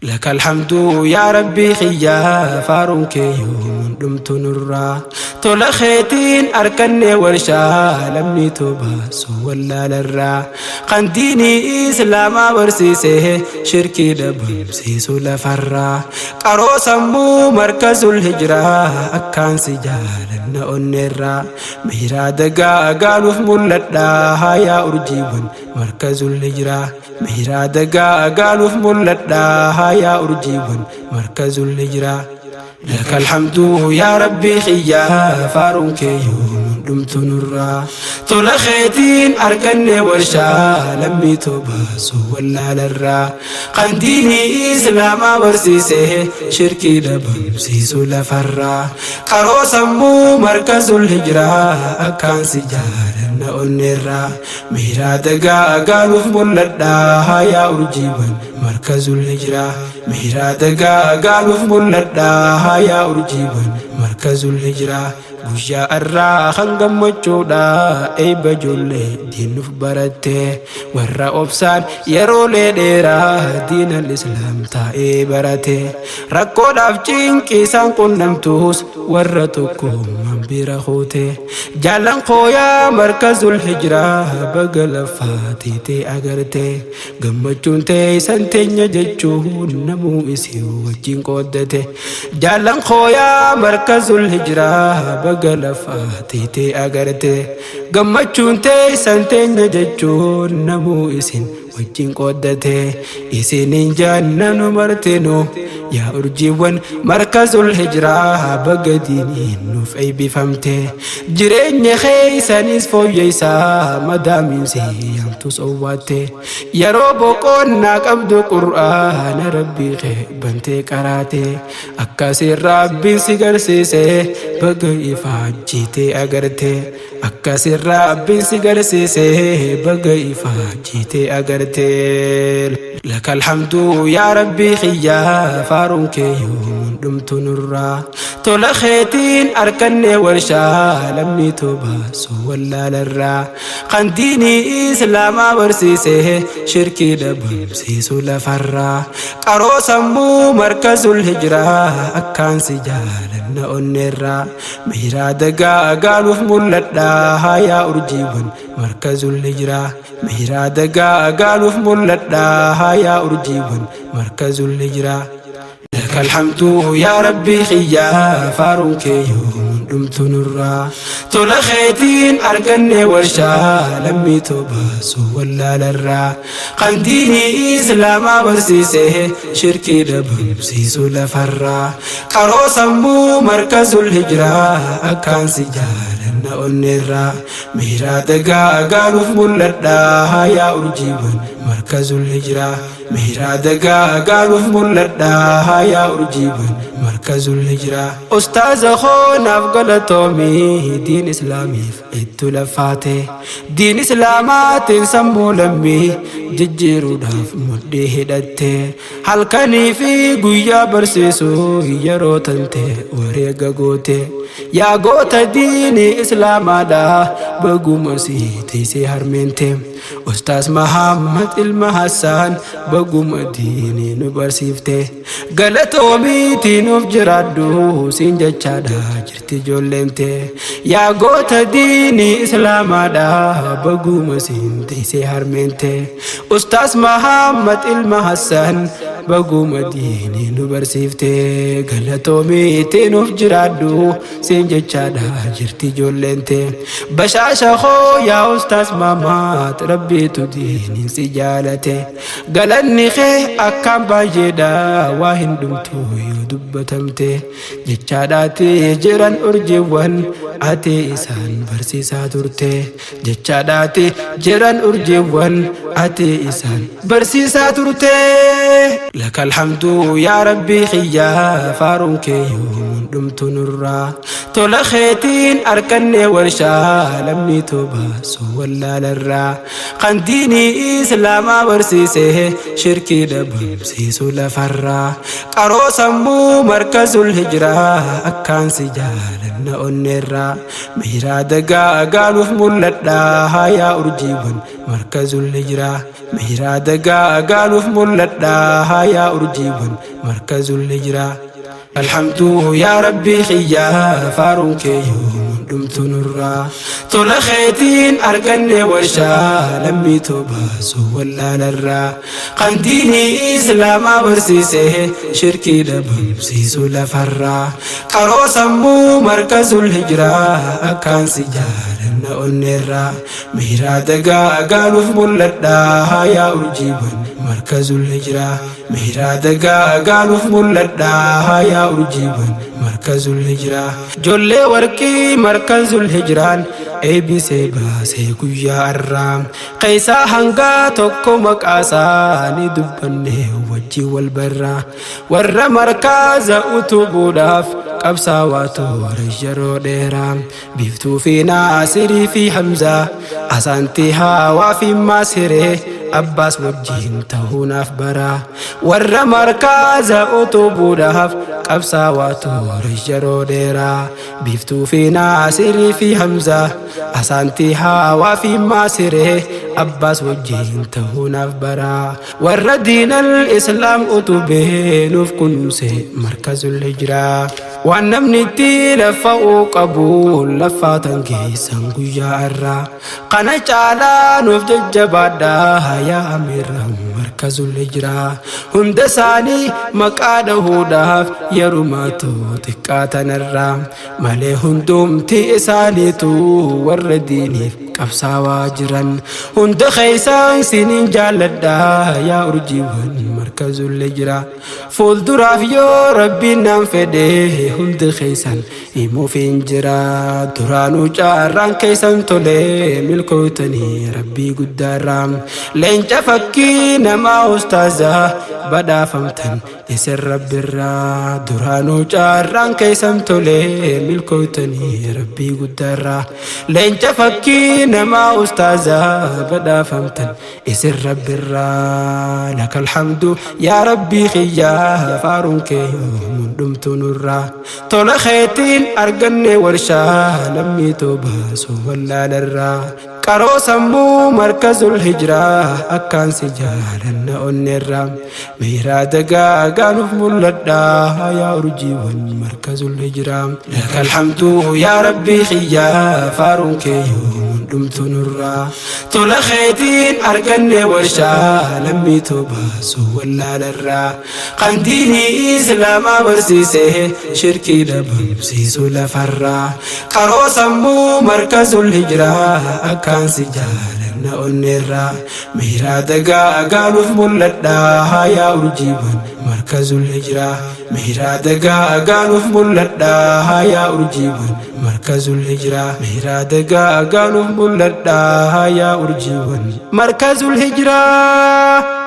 Laka alhamdu yaa Rabbii kiyyaa, faaruun kee yoomuun dhumtu nurraa. Tola keetiin arkanne warshaa lammii toobaasu wallaalarraa. Kan diinii Islaamaa barsiise, shirkii dhabamsiisu lafarraa. Qaroo sammuu Markazul Hijraa, akkaan si jaalanna onneerraa. Miiraa dagaa gaaluuf mul'adhaa yaa urjiiwwan Markazul Hijraa. Miiraa dagaa gaaluuf mul'adhaa yaa urjiiwwan Markazul Hijraa. Laka alhamdu yaa Rabbii kiyyaa, faaruun kee yoomuun dhumtu nurraa. Tola keetiin arganne warshaa lammii toobaasu wallaalarraa. Kan diinii Islaamaa barsiise, shirkii dhabamsiisu lafarraa. Qaroo sammuu Markazul Hijraa, akkaan si jaalanna onneerraa. Miiraa dagaa gaaluuf mul'adhaa yaa urjiiwwan Markazul Hijraa. Miiraa dagaa gaaluuf mul'adhaa yaa urjiiwwan Markazul Hijraa. Guyyaa irraa kan gammachuudha eebba ijoollee diinuuf baratte, warra obsaan yeroolee dheeraa diinal Islaam taa'ee barate. Rakkoodhaaf cinqii isaan qunnamtus warra tokkummaan bira kuute. Jaallan kooyaa Markazul Hijraa, baga lafaa teetee agarte. Gammachuun teessan teenya jechuun namuu isii wajjin qooddate. Jaallan kooyaa Markazul Hijraa, baga lafaa teetee agarte. Gammachuun teessan teenya jechuun namuu isin wajjin qooddate. Isinin jaannanu martinu yaa urjiiwwan Markazul Hijraa, baga diiniin nuuf eebbifamte. Jireenya keessanis fooyyessaa madaamiinsi yaamtus owwaatte. Yeroo boqonnaa qabdu Qur'aana Rabbii kee bantee qaraate. Akkasiin Rabbiin si garsiise, baga ifaajjitee agarte. Akkasiin Rabbiin si garsiise, baga ifaajjitee agarte. Laka alhamdu yaa Rabbii kiyyaa, faaruun kee yoomuun dhumtu nurraa. Tola keetiin arkanne warshaa lammii toobaasu wallaalarraa. Kan diinii Islaamaa barsiise, shirkii dhabamsiisu lafarraa. Qaroo sammuu Markazul Hijraa, akkaan si jaalanna onneerraa. Miiraa dagaa gaaluuf mul'adhaa yaa urjiiwwan Markazul Hijraa. Miiraa dagaa gaaluuf mul'adhaa yaa urjiiwwan Markazul Hijraa. Laka alhamdu yaa Rabbii kiyyaa, faaruun kee yoomuun dhumtu nurraa. Tola keetiin arganne warshaa lammii toobaasu wallaalarraa. Kan diinii Islaamaa barsiise, shirkii dhabamsiisu lafarraa. Qaroo sammuu Markazul Hijraa, akkaan si jaalanna onneerraa. Miiraa dagaa gaaluuf mul'adhaa yaa urjiiwwan Markazul Hijraa. Miiraa dagaa gaaluuf mul'adhaa yaa urjiiwwan Markazul Hijraa. Ustaaza koo naaf galatoomii, diin Islaamiif itti lafaate. Diin Islaamaatiin sammuu lammii jijjiiruudhaaf mudhii hidhatte. Halkanii fi guyyaa barsiisuu yeroo tante wareega goote. Yaa goota diinii Islaamaadha, baguma si tiisee harmeente. Ustaaz Mahammad ilma Hassaan, baguma diinii nu barsiifte. Galatoomiitii nuuf jiraadhu siin jechaadha jirti ijoolleente. Yaa goota diinii Islaamaadha, baguma siin tiisee harmeente. Ustaaz Mahammad ilma Hassaan, baguma diinii nu barsiifte. Galatoomiitii nuuf jiraadhu siin jechaadha jirti ijoolleente. Bashaasha koo yaa Ustaaz Mahammad, Rabbiitu diiniin si jaalate. Galanni kee akkaan baay'eedha, waa hin dhumtu yoo dubbatamte. Jechaadhaati jiran urjiiwwan ati isaan barsiisaa turte. Jechaadhaati jiran urjiiwwan ati isaan barsiisaa turte. Laka alhamdu yaa Rabbii kiyyaa, faaruun kee yoomuun dhumtu nurraa. Tola keetiin arkanne warshaa lammii toobaasu wallaalarraa. Kan diinii Islaamaa barsiise, shirkii dhabamsiisu lafarraa. Qaroo sammuu Markazul Hijraa, akkaan si jaalanna onneerraa. Miiraa dagaa gaaluuf mul'adhaa yaa urjiiwwan Markazul Hijraa. Miiraa dagaa gaaluuf mul'adhaa yaa urjiiwwan Markazul Hijraa. Alhamduu yaa Rabbii kiyyaa faaruun kee yoomuun dhumtu nurraa. Tola keetiin arganne warshaa lammii too baasuu wallaalarraa. Kan diinii Islaamaa barsiise shirkii dhabamsiisu lafarraa. Qaroo sammuu Markazul Hijraa akkaan si jaalanna onneerraa. Miiraa dagaagaa nuuf mul'adhaa yaa urjiiwwan Markazul Hijraa. Miiraa dagaagaa nuuf mul'adhaa yaa urjiiwwan Markazul Hijraa. Jollee warqii Markazul Hijraan eebbisee baasee guyyaa arraa. Keessaa hangaa tokko maqaasaa ni dubbanne wajjin wal barraa. Warra markaza utubuudhaaf qabsaawaa ture yeroo dheeraa. Biiftuu fi Naasirii fi Hamzaa, Asaantii Haawaa fi Maasiree, Abbaas wajjin ta'uunaaf baraa. Warra markaza utubuudhaaf qabsaawaa ture yeroo dheeraa. Biiftuu fi Naasirii fi Hamzaa, Asaantii Haawaa fi Maasiree, Abbaas wajjin ta'uunaaf baraa. Warra diinal Islaam utubee nuuf kunuunse Markazul Hijraa. Waan namni itti laffa'uu qabu laffaatan geessan guyyaa irraa. Kana caalaa nuuf jajjabaadhaa yaa amiira Markazul Hijraa. Hunda isaanii maqaa dhahuudhaaf yerumaatu xiqqaatanirraa. Malee hundumti isaaniitu warra diiniif qabsaawaa jiran. Hunda keessaan sinin jaalladhaa yaa urjiiwwan Markazul Hijraa. Fuulduraaf yoo Rabbiin naan fedhe hundi keessan himuuf hin jira. Duraanuu caarraan keessan tole milkooytanii Rabbii guddaarraa. Leenca fakkii namaa ustaazaa badhaafamtan isin Rabbirraa. Duraanuu caarraan keessan tole milkooytanii Rabbii guddaarraa. Leenca fakkii namaa ustaazaa badhaafamtan isin Rabbirraa. Lakal hamdu yaa Rabbii kiyyaa faaruun kee yoomuun dhumtu nurraa. Tola keetiin arganne warshaa lammii too baasuu wallaalarraa. Qaroo sammuu Markazul Hijraa akkaan si jaalanna onneerraa. Miiraa dagaagaa nuuf mul'adhaa yaa urjiiwwan Markazul Hijraa. Lakal hamdu yaa Rabbii kiyyaa faaruun kee yoomuun dhumtu nurraa. Tola keetiin arganne warshaa lammii too baasuu wallaalarraa. Kan diinii Islaamaa barsiise shirkii dhabamsiisu lafarraa. Qaroo sammuu Markazul Hijraa akkaan si jaalanna onneerraa. Miiraa dagaagaa nuuf mul'adhaa yaa urjiiwwan Markazul Hijraa. Miiraa dagaagaa nuuf mul'adhaa yaa urjiiwwan Markazul Hijraa. Miiraa dagaagaa nuuf mul'adhaa yaa urjiiwwan Markazul Hijraa.